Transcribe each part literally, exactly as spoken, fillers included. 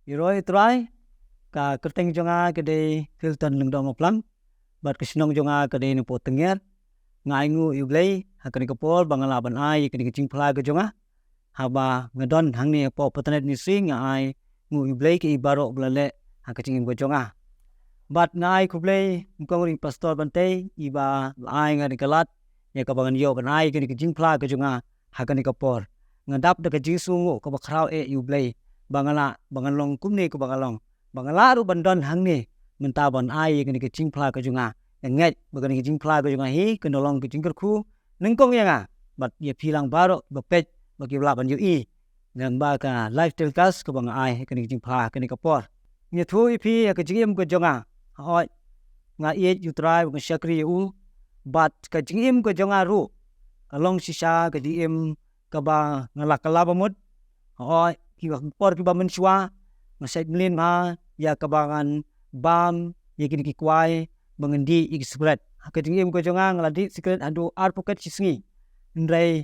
Ïaroh ïa u Trai, ka kyrteng jong nga ka dei Hilton Lyngdoh Maplang, bad ka shnong jong nga ka dei Nongpoh Tyngiar. Nga ainguh ïa u Blei ha kane ka por ba nga lah ban ai ïa kane ka jingphla ka jong nga. Haba nga don hangne hapoh Patnet Ministry, nga ainguh ïa u Blei ïa ki baroh ba la leh ha ka jingim ka jong nga. Bad nga ai khublei nyngkong ruh ïa u Pastor Bantei, i ba la ai nga kane ka lad ïa kaba ngan ïoh ban ai ïa kane ka jingphla ka jong nga ha kane ka por. Nga dap da ka jingsngewnguh kaba khraw eh ïa u Blei ba nga lah ba ngan long kumne kaba nga long, ba nga lah ruh ban don hangne mynta ban ai ïa kane ka jingphla ka jong nga. Nga ngeit ba kane ka jingphla ka jong nga hi kan long ka jingkyrkhu nyngkong ïa nga bad ïa phi lang baroh ba peit ba ki lah ban ïohi lyngba ka live telecast kaba nga ai ha kane ka jingphla ha kane ka por. Nga ïathuh ïa phi ha ka jingim ka jong nga, hooid, nga ïeit ïa u Trai bad nga shakri ïa u, bad ka jingim ka jong nga ruh ka long shisha ka jingim kaba nga la kylla bamut. Hooid, ki por kiba mynshuwa nga shait mlien bha ïa kaba ngan bam ïa kine ki kwai ba ngan dih ïa ki sikret. Ha ka jingim ka jong nga, nga la dih sikret haduh ar paket shi sngi. Hynrei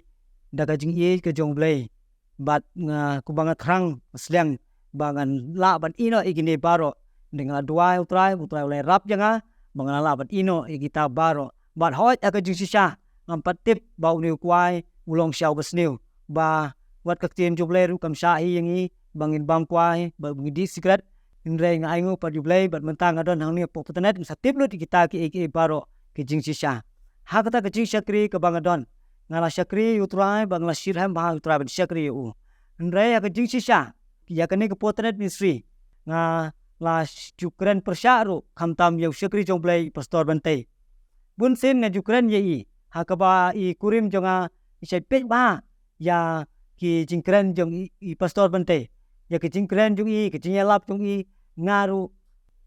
da ka jingïeit ka jong u Blei bad nga, kumba nga thrang sliang ba ngan lah ban ïehnoh ïa kine baroh. Hynrei nga la duwai ïa u Trai, u Trai u la ïarap ïa nga ba nga la lah ban ïehnoh ïa kita baroh. Bad hooid, ha ka jingshisha ngam pat tip ba une u kwai u long shisha uba sniew, ba wat ka ktien jong u Blei ruh kam shah hi ïa ngi ba ngin bam kwai, ba ngin dih sikret. Hynrei nga ainguh pat ïa u Blei bad mynta nga don hangne hapoh Patnet, nga sa tip lut ïa kita kiei kiei baroh ki jingshisha. Ha kata ka jingshakri kaba nga don, nga la shakri ïa u Trai bad nga la shitrhem bha ïa u Trai ban shakri ïa u. Hynrei ha ka jingshisha, ïa kane ka Patnet Ministry nga la ju kren pyrshah ruh khamtam ïa u shakri jong u Blei, i Pastor Bantei. Bunsien nga ju kren ïa i ha kaba i kurim jong nga i shait peit bha ïa ki jingkren jong i, i Pastor Bantei, ïa ki jingkren jong i, ki jingïalap jong i. Nga ruh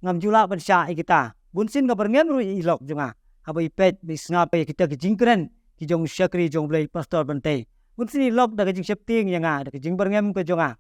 ngam ju lah ban shah ïa kita. Bunsien nga byrngem ruh ïa i lok jong nga haba i peit, ba i sngap ïa kita ki jingkren ki jong u shakri jong u Blei, i Pastor Bantei. Bunsien i lok da ka jingsheptieng ïa nga, da ka jingbyrngem ka jong nga.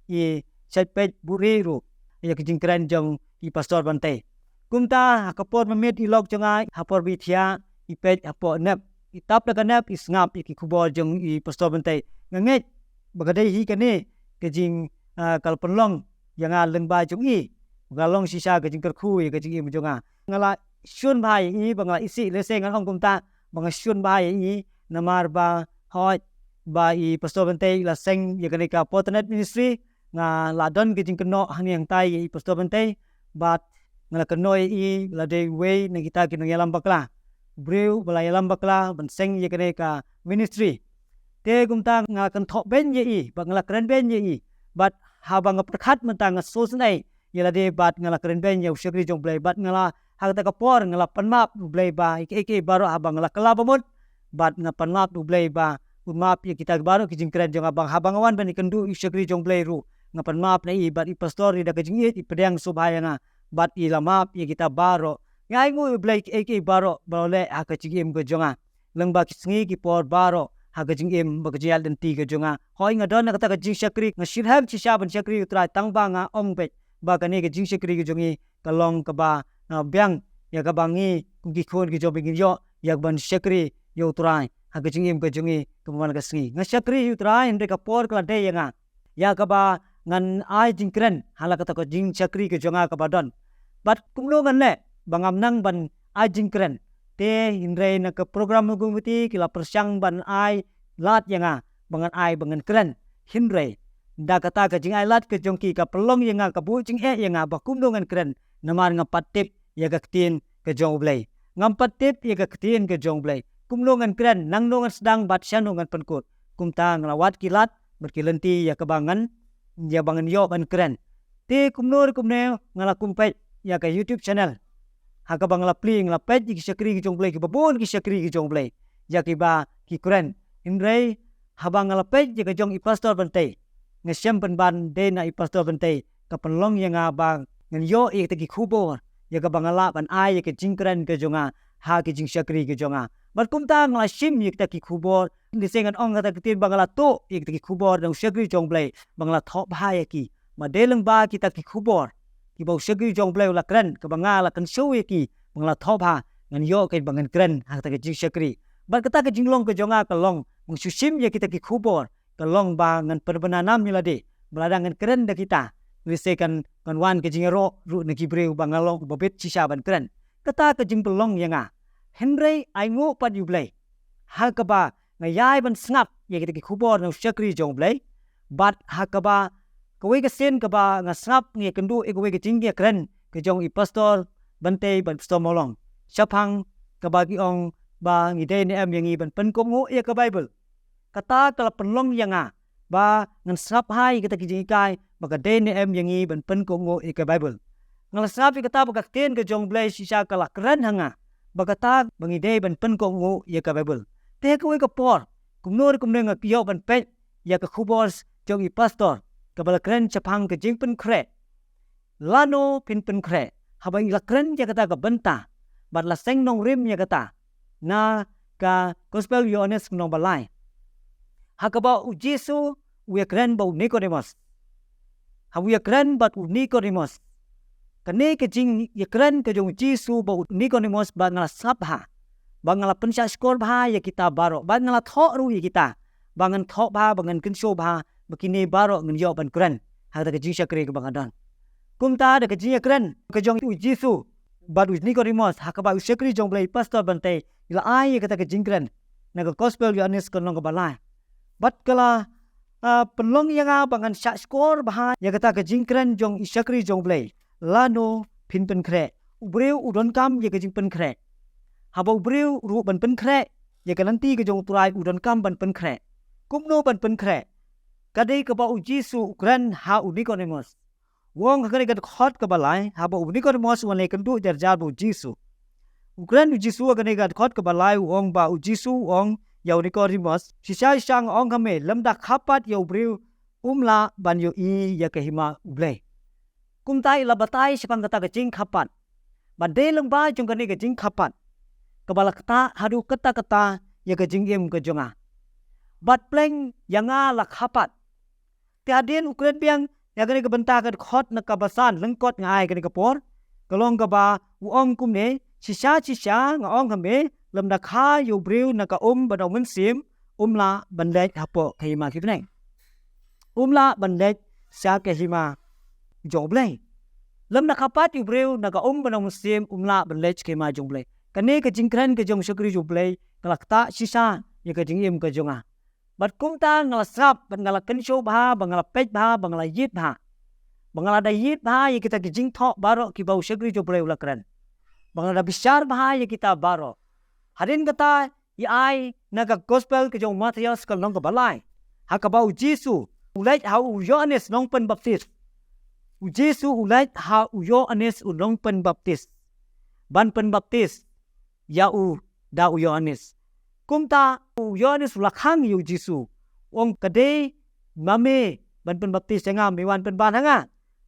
I shait peit buhrieh ruh ïa ki jingkren jong i Pastor Bantei. Kumta ha ka por mynmiet i lok jong nga, ha por ba i thiah, i peit hapoh nep, i tap da ka nep, i sngap ïa ki khubor jong i Pastor Bantei. Nga ngeit ba ka dei hi kane ka jing, ah, ka la pynlong ïa nga lyngba jong i, ba ka long shisha ka jingkyrkhu ïa ka jingim jong nga. Nga la shun bha ïa i, ba nga la isih lehse ngan ong kumta, ba nga shun bha ïa i, namar ba hooid, ba i Pastor Bantei i la seng ïa kane ka Patnet Ministry. Nga la don ka jingkynnoh hangne hangtai ïa i Pastor Bantei, bad nga la kynnoh ïa i, lada uwei na kita ki nongïalam bakla, briew ba la ïalam bakla ban seng ïa kane ka ministry. Te kumta nga la kynthoh beiñ ïa i bad nga la kren beiñ ïa i. Bad haba nga pyrkhat mynta, nga sngewsynei ïa lade bad nga la kren beiñ ïa u shakri jong u Blei, bad nga la, ha kata ka por nga la pan map ïa u Blei ba ïa kiei kiei baroh haba nga la kylla bamut, bad nga pan map ïa u Blei ba un map ïa kita baroh ki jingkren jong nga. Bad haba nga wan ban ïakynduh ïa u shakri jong u Blei ruh, nga pan map na i, bad i Pastor, i da ka jingïeit i pdiang sngewbha ïa nga bad i la map ïa kita baroh. Nga ainguh ïa u Blei ïa kiei kiei baroh ba u la leh ha ka jingim ka jong nga lyngba ki sngi ki por baroh ha ka jingim bad ka jingïaid lynti ka jong nga. Hooid, nga don ha kata ka jingshakri, nga shitrhem shisha ban shakri ïa u Trai, tang ba nga ong beit ba kane ka jingshakri ka jong i ka long kaba, ah, biang ïa kaba ngi kum ki khun ki jong u Blei ngin ïoh ïa kaban shakri ïa u Trai ha ka jingim ka jong i kaba man ka sngi. Nga shakri ïa u Trai, hynrei ka por ka la dei ïa nga ïa kaba ngan ai jingkren ha la kata ka jingshakri ka jong nga kaba don. Bad kumno ngan leh ba ngam nang ban ai jingkren? Te hynrei na ka program committee ki la pyrshang ban ai lad ïa nga ba ngan ai, ba ngan kren. Hynrei da kata ka jingai lad ka jong ki ka pynlong ïa nga, ka buh jingeh ïa nga ba kumno ngan kren, namar ngam pat tip ïa ka ktien ka jong u Blei. Ngam pat tip ïa ka ktien ka jong u Blei. Kumno ngan kren, nangno ngan sdang bad shano ngan pynkut. Kumta nga la wad ki lad bad ki lynti ïa kaba ngan, ïa ba ngan ïoh ban kren. Te kumno re kumno nga la kum peit ïa ka YouTube channel ha kaba nga la plie, nga la peit ïa ki shakri ki jong u Blei, kiba bun ki shakri ki jong u Blei ïa kiba ki kren. Hynrei haba nga la peit ïa ka jong i Pastor Bantei, nga shem pynban dei na i Pastor Bantei ka pynlong ïa nga ba ngan ïoh ïa kita ki khubor ïa kaba nga lah ban ai ïa ka jingkren ka jong nga ha ki jingshakri ka jong nga. Bad kumta nga la shim ïa kita ki khubor, lehse ngan ong kata ka ktien ba nga la tuh ïa kita ki khubor na u shakri jong u Blei ba nga la thoh bha ïa ki. Ba dei lyngba kita ki khubor kiba u shakri jong u Blei u la kren, kaba nga la kynshew ïa ki ba nga la thoh bha, ngan ïoh kaba ngan kren ha kata ka jingshakri. Bad kata ka jinglong ka jong nga ka long, ba nga shu shim ïa kita ki khubor, ka long ba ngan pynbna nam ïa lade ba lada ngan kren da kita, lehse kan, kan wan ka jingïaroh ruh na ki briew ba nga long uba bit shisha ban kren. Kata ka jingpynlong ïa nga. Hynrei ai nguh pat ïa U Blei ha kaba nga ïai ban sngap ïa kita ki khubor na u shakri jong U Blei. Bad ha kaba kawei ka sien kaba nga sngap nga ïakynduh ïa kawei ka jingïakren ka jong i Pastor Bantei bad Pastor Mawlong shaphang kaba ki ong ba ngi dei ne em ïa ngi ban pynkohnguh ïa ka Baibl. Kata ka la pynlong ïa nga ba ngan sngap bha ïa kita ki jinghikai ba ka dei ne em ïa ngi ban pynkohnguh ïa ka Baibl. Nga la sngap ïa kata ba ka ktien ka jong U Blei shisha ka la kren ha nga ba kata ba ngi dei ban pynkohnguh ïa ka Baibl. Te ha kawei ka por, kumno re kumno nga ïoh ban peit ïa ka khubor jong i Pastor kaba la kren shaphang ka jingpynkhreh. Lano phin pynkhreh? Haba i la kren ïa kata ka bynta bad la seng nongrim ïa kata na ka Gospel Ïoannis lynnong ba lai, ha kaba U Jisu u ïakren bad u Nikodemos. Haba u ïakren bad u Nikodemos, kane ka jingïakren ka jong U Jisu bad u Nikodemos ba nga la sngap bha, ba nga la pynshah shkor bha ïa kita baroh, ba nga la thoh ruh ïa kita, ba ngan thoh bha, ba ngan kynshew bha, ba kine baroh ngan ïoh ban kren ha kata ka jingshakri kaba nga don. Kumta da ka jingïakren ka jong U Jisu bad u Nikodemos ha kaba u shakri jong U Blei Pastor Bantei i la ai ïa kata ka jingkren na ka Gospel Ïoannis ka lynnong kaba lai. Bad ka la, ah, pynlong ïa nga ba ngan shah shkor bha ïa kata ka jingkren jong i shakri jong U Blei. Lano phin pynkhreh? U briew u donkam ïa ka jingpynkhreh. Haba u briew ruh ban pynkhreh ïa ka lynti ka jong U Trai u donkam ban pynkhreh. Kumno ban pynkhreh? Ka dei kaba U Jisu u kren ha u Nikodemos. U ong ha kane ka dkhot kaba lai, haba u Nikodemos u wan leit kynduh jar jar bad U Jisu. U kren U Jisu ha kane ka dkhot kaba lai u ong ba U Jisu u ong ïa u Nikodemos, shisha shisha nga ong ha me, lymda kha pat ïa u briew um lah ban ïohi ïa ka hima U Blei. Kumta i la batai shaphang kata ka jingkha pat. Ba dei lyngba jong kane ka jingkha pat kaba la ktah haduh katta katta ïa ka jingim ka jong nga. Bad pleng ïa nga la kha pat. Te hadien u kren biang ïa kane ka bynta ka dkhot na kaba san lyngkot nga ai kane ka por. Ka long kaba u ong kumne, shisha shisha nga ong ha me, lymda kha ïa u briew na ka um bad na u mynsiem, um lah ban leit hapoh ka hima ki bneng. Um lah ban leit sha ka hima jong U Blei. Lymda kha pat ïa u briew na ka um bad na u mynsiem, um lah ban leit sha ka hima jong U Blei. Kane ka jingkren ka jong u shakri jong U Blei ka la ktah shisha ïa ka jingim ka jong nga. Bad kumta nga la sngap, bad nga la kynshew bha, ba nga la peit bha, ba nga la ïit bha. Ba nga la da ïit bha ïa kita ki jingthoh baroh kiba u shakri jong U Blei u la kren. Ba nga la da bishar bha ïa kita baroh. Hadien kata i ai na ka Gospel ka jong u Mathaios ka lynnong kaba lai, ha kaba U Jisu u leit ha u Ïoannis nongpynbaptis. U Jisu u leit ha u Ïoannis u nongpynbaptis ban pynbaptis ïa u da u Ïoannis. Kumta u Ïoannis u la khang ïa U Jisu, u ong, ka dei ma me ban pynbaptis ïa nga, me wan pynban ha nga?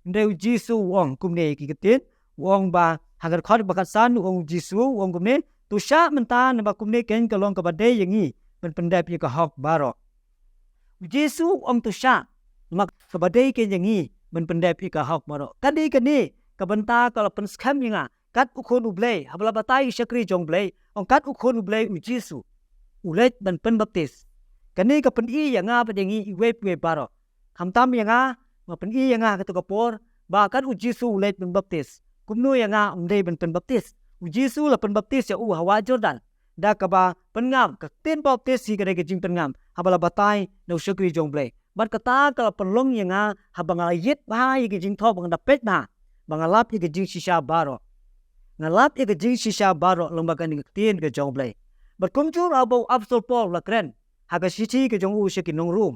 Hynrei U Jisu u ong kumne ïa ki ktien, u ong ba ha ka dkhot ba khatsan u ong U Jisu u ong kumne, to shah mynta, namar kumne keiñ ka long kaba dei ïa ngi ban pyndep ïa ka hok baroh. U Jisu u ong to shah, namar kaba dei keiñ ïa ngi ban pyndep ïa ka hok baroh. Ka dei kane ka bynta ka la pynskhem ïa nga kat u Khun U Blei, haba la batai ïa u shakri jong U Blei, ong kat u Khun U Blei U Jisu u leit ban pynbaptis. Kane ka pyni ïa nga bad ïa ngi iwei pa iwei baroh. Khamtam ïa nga, nga pyni ïa nga ha katu ka por ba kat U Jisu u leit ban baptis. Kumno ïa nga ym dei ban pynbaptis? U Jisu la pynbaptis ïa u ha wah Jordan da kaba pynngam. Ka ktien baptis hi ka dei ka jingpynngam haba la batai na u shakri jong U Blei. Bad kata ka la pynlong ïa nga haba nga la ïit bha ïa ka jingthoh, ba nga da peit bha, ba nga lap ïa ka jingshisha baroh. Nga lap ïa ka jingshisha baroh lyngba kane ka ktien ka jong U Blei. Bad kumjuh haba u Apostol Paul u la kren ha ka shithi ka jong u sha ki nong Rom,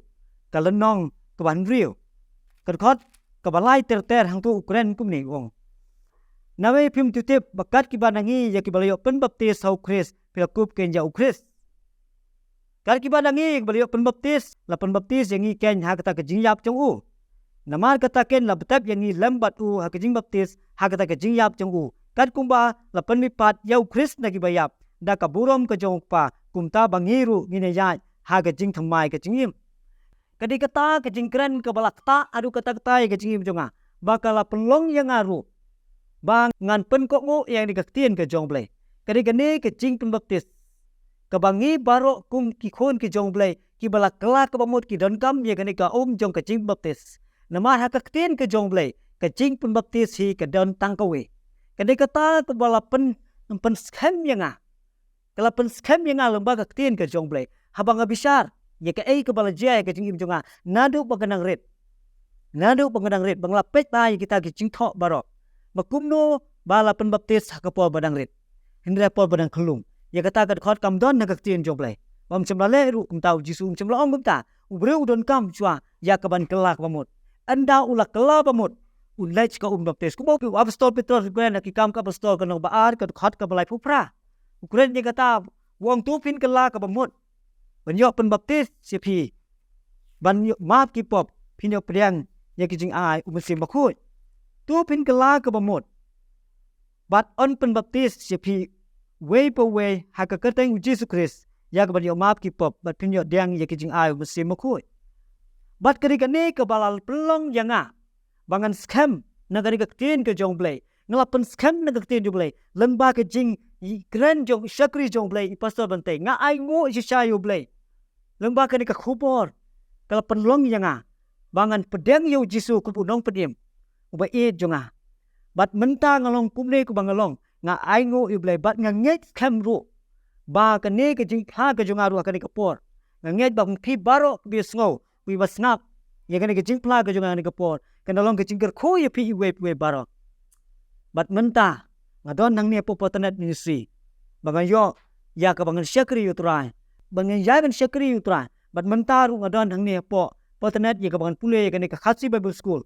ka lynnong kaba hynriew, ka dkhot kaba lai ter ter, hangto u kren kumne, u ong, nawei phim ju tip ba kat kiba na ngi ïa kiba la ïoh pynbaptis ha u Khrist, phi la kup keiñ ïa u Khrist? Kat kiba na ngi ïa kiba la ïoh pynbaptis, la pynbaptis ïa ngi keiñ ha kata ka jingïap jong u. Namar kata keiñ la btep ïa ngi lem bad u ha ka jingbaptis ha kata ka jingïap jong u, kat kumba la pynmihpat ïa u Khrist na kiba ïap da ka burom ka jong u Kpa, kumta ba ngi ruh ngin ïaid ha ka jingthymmai ka jingim. Ka dei kata ka jingkren kaba la ktah haduh katta katta ïa ka jingim jong nga, ba ka la pynlong ïa nga ruh ba ngan pynkohnguh ïa kane ka ktien ka jong U Blei. Ka dei kane ka jingpynbaptis kaba ngi baroh kum ki khun ki jong U Blei, kiba la kylla kaba mut ki donkam ïa kane ka um jong ka jingbaptis. Namar ha ka ktien ka jong U Blei, ka jingpynbaptis hi ka don tang kawei. Ka dei kata kaba la pyn, pynskhem ïa nga. Ka la pynskhem ïa nga lyngba ka ktien ka jong U Blei. Haba nga bishar ïa kaei kaba la jia ïa ka jingim jong nga naduh ba nga dang rit. Naduh ba nga dang rit, ba nga la peit bha ïa kita ki jingthoh baroh. Ba kumno ba la pynbaptis ha ka por ba dang rit, hynrei ha por ba dang khyllung. Ïa kata ka dkhot kam don ha ka ktien jong U Blei. Ba um shym la leh ruh kumta, U Jisu um shym la ong kumta. U briew u donkam shuwa ïa kaban kylla kaba mut. Ynda u la kylla ba mut, un leit sha ka um baptis. Kumba u apostol Petros u kren ha Ki Kam ka Apostol ka lynnong ba ar ka dkhot kaba laiphew phra. U kren ïa kata, u ong, to phin kylla kaba mut, ban ïoh pynbaptis ïa phi, ban ïoh map ki pop, phin ïoh pdiang ïa ki jingai U Mynsiem Bakhuid. To phin kylla kaba mut, bad yn pynbaptis ïa phi uwei pa uwei ha ka kyrteng U Jisu Khrist ïa kaban ïoh map ki pop, bad phin ïoh pdiang ïa ki jingai U Mynsiem Bakhuid. Bad ka dei kane kaba la pynlong ïa nga ba ngan skhem na ka dei ka ktien ka jong U Blei. Nga la pynskhem na ka ktien jong U Blei lyngba ka jingkren jong i shakri jong U Blei, i Pastor Bantei. Nga ainguh shisha ïa U Blei lyngba kane ka khubor. Ka la pynlong ïa nga ba ngan pdiang ïa U Jisu kum u Nongpynim uba ïeit jong nga. Bad mynta nga long kumne kumba nga long, nga ainguh ïa U Blei bad nga ngeit skhem ruh ba kane ka jingphla ka jong nga ruh ha kane ka por. Nga ngeit ba phi baroh kiba sngew, kiba sngap ïa kane ka jingphla ka jong nga ha kane ka por, kan da long ka jingkyrkhu ïa phi iwei pa iwei baroh. Bad mynta nga don hangne hapoh Potternet Ministry ba nga ïoh ïa kaba ngan shakri ïa U Trai, ba ngan ïai ban shakri ïa U Trai. Bad mynta ruh nga don hangne hapoh Potternet ïa kaba ngan pule ïa kane ka Khasi Bible School.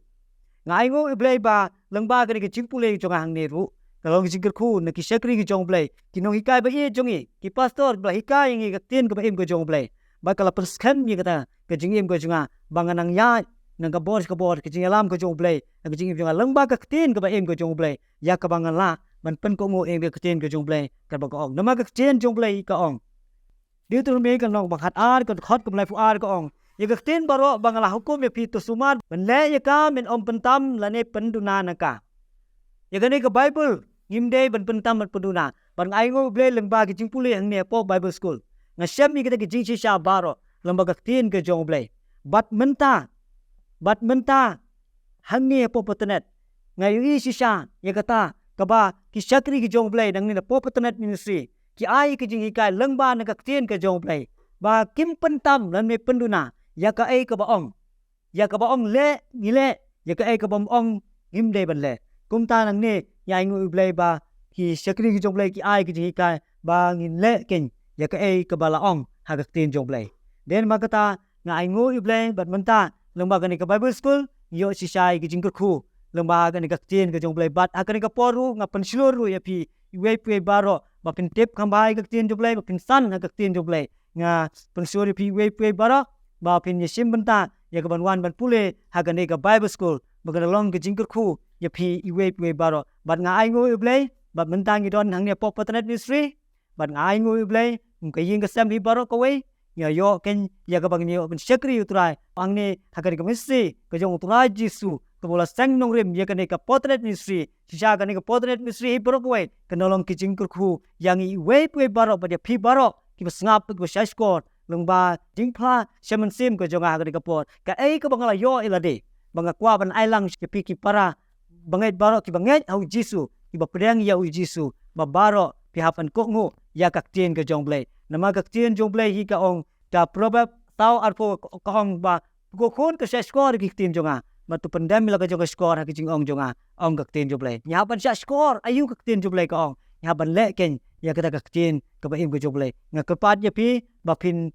Nga ainguh ïa U Blei ba lyngba kane ka jingpule jong nga hangne ruh, ka long ka jingkyrkhu na ki shakri ki jong U Blei, ki nonghikai ba ïeit jong ngi, ki pastor ba la hikai ïa ngi ka ktien kaba im ka jong U Blei. Bad ka la pynskhem ïa kata ka jingim ka jong nga ba ngan nang ïaid na ka bor ka bor ka jingïalam ka jong U Blei ha ka jingim jong nga lyngba ka ktien kaba im ka jong U Blei, ïa kaba ngan lah ban pynkohnguh ïa ka ktien ka jong U Blei kaba ka ong. Namar ka ktien jong U Blei ka ong, Deuteronomi ka lynnong ba khatar ka dkhot kaba laiphew ar ka ong, ïa ka ktien baroh ba nga la hukum ïa phi, to sumar ban leh ïa ka, men ym pyntam lane pynduna na ka. Ïa kane ka Bible ngim dei ban pyntam ban pynduna. Bad nga ainguh ïa U Blei lyngba ka jingpule hangne hapoh Bible School, nga shem ïa kita ki jingshisha baroh lyngba ka ktien ka jong U Blei. Bad mynta, bad mynta hangne hapoh Potternet nga ïohi shisha ïa kata kaba ki shakri ki jong U Blei nangne hapoh Potternet Ministry ki ai ka jinghikai lyngba na ka ktien ka jong U Blei, ba kim pyntam lane pynduna ïa kaei kaba ong. Ïa kaba ong leh ngi leh, ïa kaei kaba ym ong ngim dei ban leh. Kumta nangne nga ainguh ïa U Blei ba ki shakri ki jong U Blei ki ai ka jinghikai ba ngin leh keiñ ïa kaei kaba la ong ha ka ktien jong U Blei. Dei namar kata nga ainguh ïa U Blei bad mynta lyngba kane ka Bible School ngi ïoh shisha ïa ka jingkyrkhu lyngba kane ka ktien ka jong U Blei. Bad ha kane ka por ruh nga pynshlur ruh ïa phi iwei pa iwei baroh ba phin tip kham bha ïa ka ktien jong U Blei, ba phin san ha ka ktien jong U Blei. Nga pynshlur ïa phi iwei pa iwei baroh ba phin ïashim bynta ïa kaban wan ban pule ha kane ka Bible School, ba kan da long ka jingkyrkhu ïa phi iwei pa iwei baroh. Bad nga ainguh ïa U Blei bad mynta ngi don hangne hapoh Potternet Ministry. Bad nga ainguh ïa U Blei kum ka ïing ka sem hi baroh kawei, ngi ïoh keiñ ïa kaba ngin ïoh ban shakri ïa U Trai hangne ha kane ka ministry ka jong U Trai Jisu, kaba u la seng nongrim ïa kane ka Potternet Ministry. Shisha kane ka Potternet Ministry hi baroh kawei kan da long ka jingkyrkhu ïa ngi iwei pa iwei baroh bad ïa phi baroh kiba sngap, kiba shahshkor lyngba jingphla sha mynsiem ka jong nga ha kane ka por. Kaei kaba nga la ïoh ïa lade ba nga kwah ban ai lang sha phi ki para bangeit baroh kiba ngeit ha U Jisu, kiba pdiang ïa U Jisu, ba baroh phi hap ban kohnguh ïa ka ktien ka jong U Blei. Namar ka ktien jong U Blei hi ka ong, ka Proverb saw arphew ka ong ba, ko khun, ka shahshkor ïa ki ktien jong nga, bad to pyndem ïa la ka jong ka shkor ha ka jingong jong nga, ong ka ktien jong U Blei. Ngi hap ban shahshkor aïu ka ktien jong U Blei ka ong, ngi hap ban leh keiñ ïa kata ka ktien kaba im ka jong U Blei. Nga kyrpad ïa phi ba phin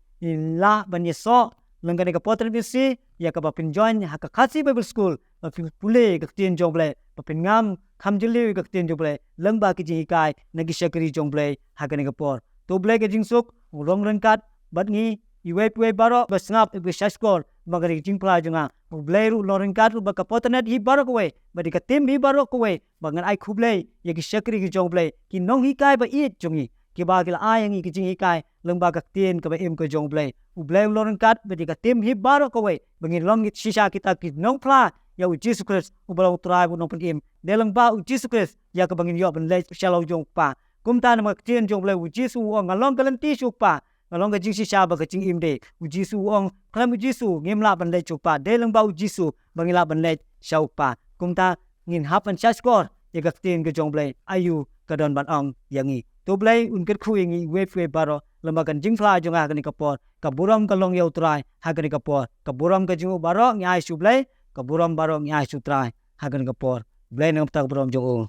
lah ban ïasoh lyngba kane ka Potternet Ministry ïa kaba phin join ha ka Khasi Bible School, ba phin pule ka ktien jong U Blei, ba phin ngam kham jylliew ïa ka ktien jong U Blei lyngba ki jinghikai na ki shakri jong U Blei ha kane ka por. To U Blei ka jingsuk un long ryngkat bad ngi iwei pa iwei baroh ba sngap, ba shahshkor ba kane ka jingphla jong nga. U Blei ruh un long ryngkat ruh bad ka Potternet hi baroh kawei bad ïa ka team hi baroh kawei, ba ngan ai khublei ïa ki shakri ki jong U Blei, ki nonghikai ba ïeit jong ngi, kiba ki la ai ïa ngi ki jinghikai lyngba ka ktien kaba im ka jong U Blei. U Blei un long ryngkat bad ïa ka team hi baroh kawei, ba ngin long shisha kita ki nongphla ïa U Jisu Khrist uba long U Trai bad U Nongpynim. Dei lyngba U Jisu Khrist ïa kaba ngin ïoh ban leit sha la u jong U Kpa. Kumta namar ka ktien jong U Blei, U Jisu u ong, nga long ka lynti sha U Kpa, Ka long ka jingshisha bad ka jingim de. U Jisu u ong, khlem U Jisu ngim lah ban leit sha U Kpa. Dei lyngba U Jisu ba ngi lah ban leit sha U Kpa. Kumta ngin hap ban shahshkor ïa ka ktien ka jong U Blei, aïu ka don ban ong ïa ngi. To U Blei un kyrkhu ïa ngi iwei pa iwei baroh, lyngba ka jingphla jong nga ha kane ka por. Ka burom ka long ïa U Trai ha kane ka por. Ka burom ka jong u baroh ngi ai sha U Blei, ka burom baroh ngi ai sha U Trai ha kane ka por. Blei na ka bynta ka burom jong u.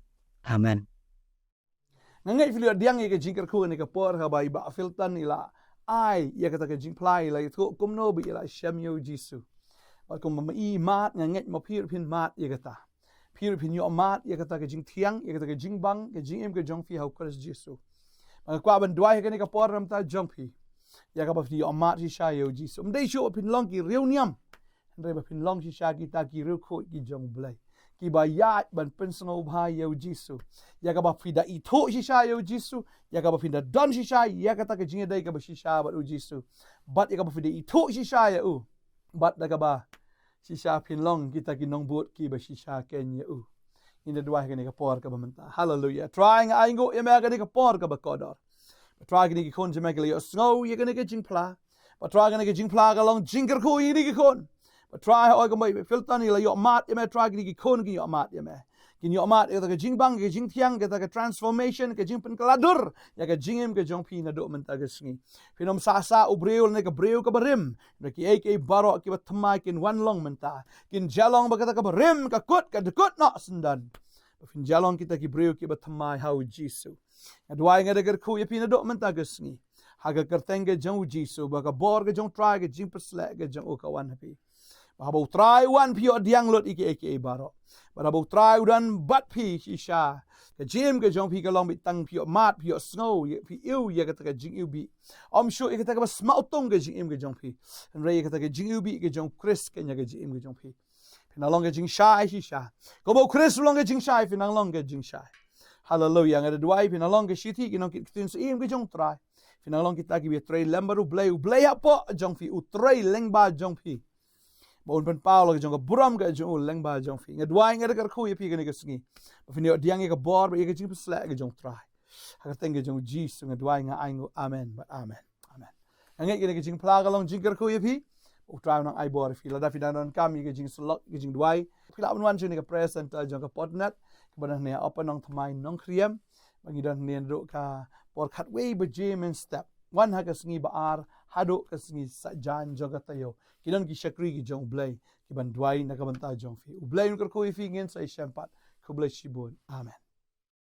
Amen. Nga ngeit phi la ïoh pdiang ïa ka jingkyrkhu kane ka por kaba i Bah Filton i la ai ïa kata ka jingphla, i la ïathuh kumno ba i la shem ïa U Jisu. Bad kumba i mad, nga ngeit ma phi ruh phin mad ïa kata. Phi ruh phin ïoh mad ïa kata ka jingthiang, ïa kata ka jingbang, ka jingim ka jong phi ha U Khrist Jisu. Bad nga kwah ban duwai ha kane ka por na ka bynta jong phi, ïa kaba phin ïoh mad shisha ïa U Jisu. Ym dei shuh ba phin long ki riewniam, hynrei ba phin long shisha kita ki riewkhuid ki jong U Blei, kiba ïaid ban pynsngewbha ïa U Jisu. Ïa kaba phi da ithuh shisha ïa U Jisu, ïa kaba phi da don shisha ïa kata ka jingïadei kaba shisha bad U Jisu. Bad ïa kaba phi da ithuh shisha ïa u, bad da kaba shisha phin long kita ki nongbud kiba shisha keiñ ïa u. Ngin da duwai ha kane ka por kaba mynta. Haleluia. Trai, nga ainguh ïa me ha kane ka por kaba kordor. Bad Trai, kine ki khun jong me ki la ïohsngew ïa kane ka jingphla. Bad Trai, kane ka jingphla ka long jingkyrkhu ïa kine ki khun. Bad Trai, hooid, kumba i Bah Filton i la ïoh mad ïa me, Trai, kine ki khun kin ïoh mad ïa me. Kin ïoh mad ïa kata ka jingbang, ka jingthiang, kata ka transformation, ka jingpynkylla dur ïa ka jingim ka jong phi naduh mynta ka sngi. Phin ym sah sah u briew lane ka briew kaba rim. Hynrei kiei kiei baroh kiba thymmai kin wan long mynta. Kin jia long bad kata kaba rim, ka kut, ka dkut noh syndon. Ba phin jia long kita ki briew kiba thymmai ha U Jisu. Nga duwai, nga da kyrkhu ïa phi naduh mynta ka sngi, ha ka kyrteng ka jong U Jisu, ba ka bor ka jong U Trai, ka jingpynshlur ka jong u ka wan ha phi. Ba haba U Trai u wan, phi ïoh pdiang lut ïa kiei kiei baroh. Ba haba U Trai u don bad phi shisha, ka jingim ka jong phi ka long beit tang phi ïoh mad, phi ïohsngew, ïa phi ïohi ïa kata ka jingiwbih. Ym shuh ïa kata kaba smaw tung ka jingim ka jong phi, hynrei ïa kata ka jingiwbih ka jong U Khrist keiñ ha ka jingim ka jong phi. Phin nang long ka jingshai shisha. Kumba U Khrist u long ka jingshai, phin nang long ka jingshai. Haleluia. Nga da duwai phin nang long ka shithi ki nongkit ktien syiem ka jong U Trai. Phin nang long kita kiba trei lem bad U Blei, U Blei hapoh jong phi, U Trai lyngba jong phi. Ba un pynpaw la ka jong ka burom ka jong u lyngba jong phi. Nga duwai, nga da kyrkhu ïa phi kane ka sngi, ba phin ïoh pdiang ïa ka bor bad ïa ka jingpynshlur ka jong U Trai. Ha ka kyrteng ka jong U Jisu nga duwai, nga ainguh. Amen bad amen. Amen. Nga ngeit kane ka jingphla ka long jingkyrkhu ïa phi. U Trai un nang ai bor ïa phi. Lada phi dang donkam ïa ka jingsyllok, ïa ka jingduwai, phi lah ban wan sha kane ka prayer center jong ka Podnet, kaba don hangne ha Upper Nongthymmai, Nongkriem. Ba ngi don hangne naduh ka por khatwei baje mynstep, wan ha ka sngi ba ar haduh ka sngi saitjaiñ jong ka taïew. Ki don ki shakri ki jong U Blei kiban duwai na ka bynta jong phi. U Blei un kyrkhu ïa phi, ngin sa ïashem pat. Khublei shibun. Amen.